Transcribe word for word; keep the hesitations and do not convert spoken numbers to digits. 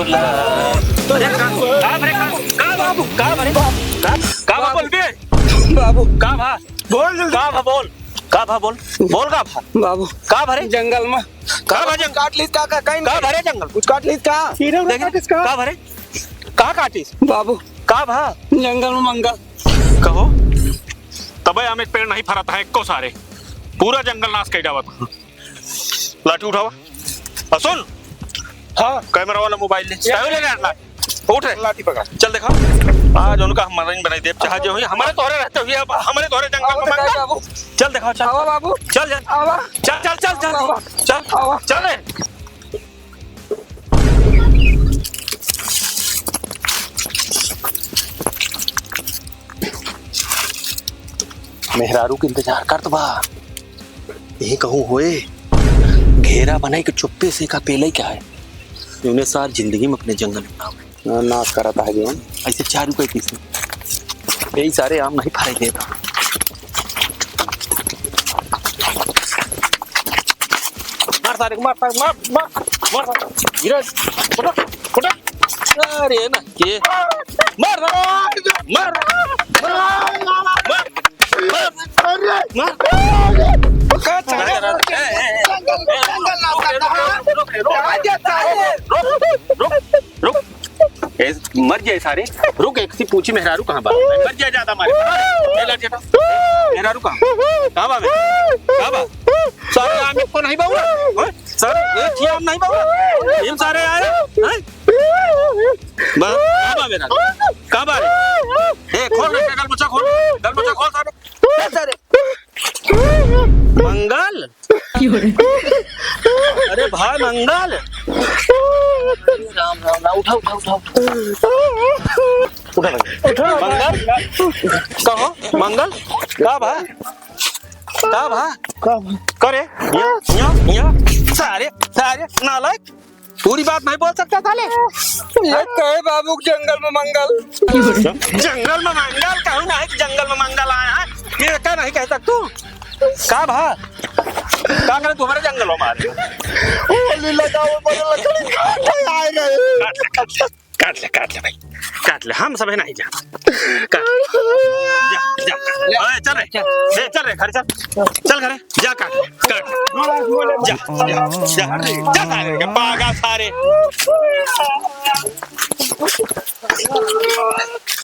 अरे का, का भरे, का, का बाबू, का भरे, का, का भा बोल बे? बाबू। का भा? बोल जल्दी। का भा बोल? का भा बोल? बोल का भा? बाबू। का भरे? जंगल में। का भा जंगल? काट लीस का, का, कहीं का भरे जंगल? कुछ काट लीस का? हीरा उरा देख, काटिस का? का भरे? का काटिस? बाबू। का भा? जंगल में मंगल। कहो, तबे आम एक पेड़ नहीं फरत है, एको सारे। पूरा जंगल नाश कइ डावत। लाठी उठावा। आ सुन। हाँ। कैमरा वाला मोबाइल ले। ये तैयो ले ले लाठी। उठ रे। लाठी पकड़। चल देखा। आज उनका हम मरन बनाई देब, चाहे जो हुई, हमरे तोहरे रहते हुए, अब हमरे तोहरे जंगल में मंगल। बाबू। चल देखा, चल। आवा बाबू। चल, चल। आवा। चल, चल, चल, चल। आवा। चल। आवा। चल रे। मेहरारू के इंतजार करत बा। यही कहूँ होए, घेरा बनाई के चुप्पे से का पेलई का है। इन्हें सार जिंदगी में अपने जंगल में ना आवे। ना, नाश करत है जीवन। ऐसे चार रुपए पीस। यही सारे आम नहीं फरे देता। मार सारे को, मार, मार, मार, मार, मार सारे। गिरा, फटा, फटा। अरे ना, के? मार, मार, मार, मार, मार। अरे! मार। ए, ए, ए, ए, रुक, रुक, रुक, रुक, रुक। ए, मर जाए सारे। रुक, एक सी पूछी मेहरारू कहाँ बा? मर जाए ज्यादा मारे। ए, लड़ जाता। मेहरारू कहाँ? कहाँ बा मेहरारू? कहाँ बा? सारे आम को नहीं बाबू। हाँ? सारे एक ही आम नहीं बाबू। इन सारे आए। हैं? बा-, कहाँ बा मेहरारू? कहाँ बा रे? ए, खोल रे, गलबच्चा खोल। गलबच्चा खोल सारे। चल सारे। मंगल? अरे भाई मंगल। अरे राम, राम, राम, उठा, उठा, उठा, उठा। उठा भाई। उठा। मंगल? कहो, मंगल? का भा? का भा? का भा? करे? या, या, या। सारे, सारे नालायक। पूरी बात नहीं बोल सकता साले। ये कहे बाबू के जंगल में मंगल। जंगल में मंगल कहूँ ना है कि जंगल में मंगल आया है। ये का नहीं कह सकतू? का भा? का करे तुम्हारे जंगल में मारे? वो लीला का वो बड़े लकड़ी काटे आए रहे। काट ले, काट ले, काट ले, काट ले भाई, काट ले, हम सब है नहीं जा। काट। जा, जा, काट ले। ओए, चल रे, ए, चल रे, घर चल, चल घर, जा काट ले, काट ले। जा, जा, जा, जा सारे के पागा सारे।